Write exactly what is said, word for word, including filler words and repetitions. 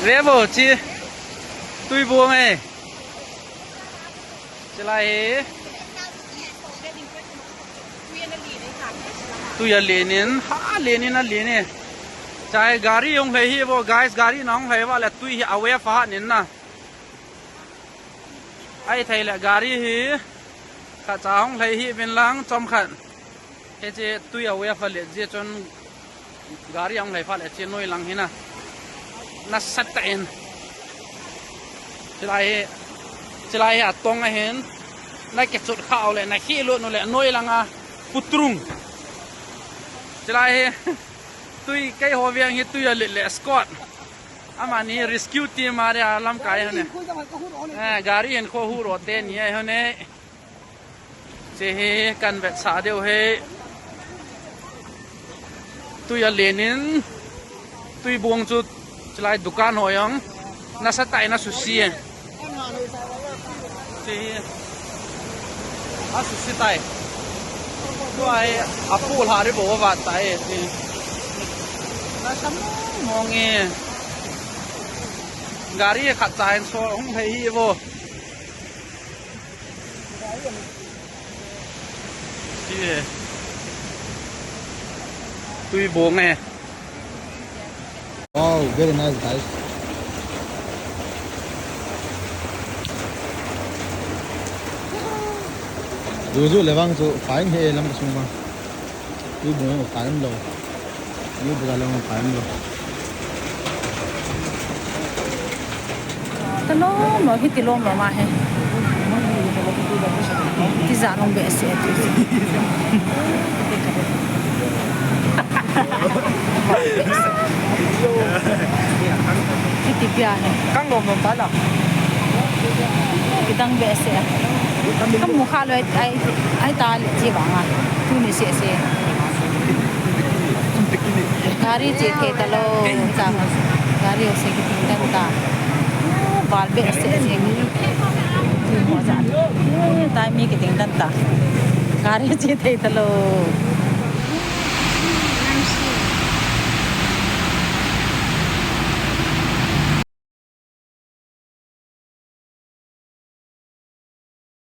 Ve vo chi. Tui buang e. Chilai hi. Tui alen in, ha alen in alen e. Chai gari hung lhai hi vo, guys, gari na hung lhai va le tui hi a wave a hat nin na. Ahithei le gari hi khat cha hung lhai hi vin lang chomkhat. Hiche tui a wave a let jeh chun gari a hung lhai phat le hiche noi lang hi na. Nasatah in. Chilai hi, chilai hi atong ahin. Na kichut kha u le, na khi lut u le, noi lang a putrung. Chilai hi, tui keiho veng hi tui a let le escort. Amani rescue team a dia lamkai hone. Eh, gari in kho hu ro te ni ai hone. Che hi kan vetsah diu hi. Tui alen in, tui buang chu chilai dukan ho jong nasatah in asusi e. Che hi asusi tai. Tua hi apu lha ri bo va tai. Che hi nasa mong mong e. Gari khat cha in so hung lhai hi vo. Tui buang e. Wow, very nice, guys. Juju le vang chu fine he lam ka sung ma. Tui buang e fine lo. Tui buang e fine lo. Ka lom lom, hiti lom lom ahi. Tijat lom behseh ti. Hiti pia hi. Kang lom lom ta la. Kidang behseh. Kamu kha loi ai, ai ta le chi vang a. Tuni seh seh. Gari che thei talou, ta. Gari ho se kiting dan ta. Bal behseh jeng. Mo ja. Tai mi kiting dan ta. Gari che thei talou.